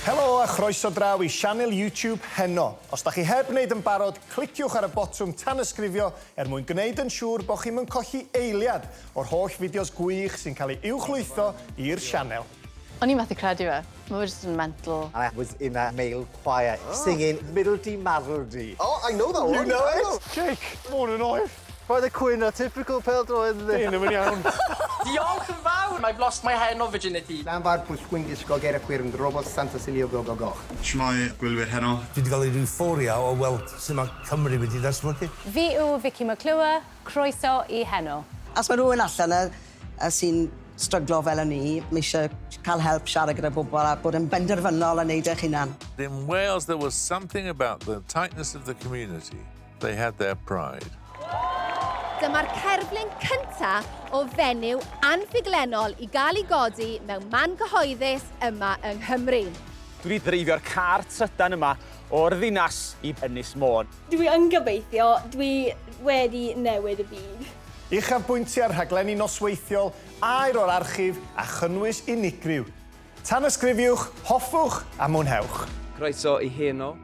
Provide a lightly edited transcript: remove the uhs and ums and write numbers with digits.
Helo a chroeso draw i sianel YouTube Heno. Os da chi heb wneud yn barod, cliciwch ar y botwm tanysgrifio er mwyn gwneud yn siŵr bod chi'm yn colli eiliad o'r holl fideos gwych sy'n cael eu uwchlwytho i'r sianel. O'n i'n methu credu fe. Mae fe jyst yn mental. I was in a male choir singing Middle-dee Maddle-dee. Oh, I know that one. You know it? Jake, ma' hwn yn oer. Roedd y cwyno typical pêl-droed yndi? Dyn nhw'm yn iawn. Diolch yn fawr! I've lost my hen o virginity. Llanfair Pwllgwyngyllgogerychwyrndrobwllt Llantysilio Gogogoch. Shwmae gwylwyr Heno. Dwi wedi cael yr euphoria o weld sut mae Cymru wedi datblygu. Fi yw Vicky McClure, croeso i Heno. Os mae rhywun allan yna sy'n stryglo fel o'n i, mae eisiau cael help siarad gyda bobl a bod yn benderfynol a neud eich hunan. In Wales, there was something about the tightness of the community. They had their pride. Dyma'r cerflun cyntaf o fenyw anffuglenol i gael ei godi mewn man cyhoeddus yma yng Nghymru. Dwi wedi dreifio'r car trydan yma o'r ddinas i Ynys Môn. Dwi yn gobeithio, dwi wedi newid y byd. Uchafbwyntiau'r rhaglenni nosweithiol, air o'r archif a chynnwys unigryw. Tanysgrifiwch, hoffwch a mwynhewch. Croeso i Heno.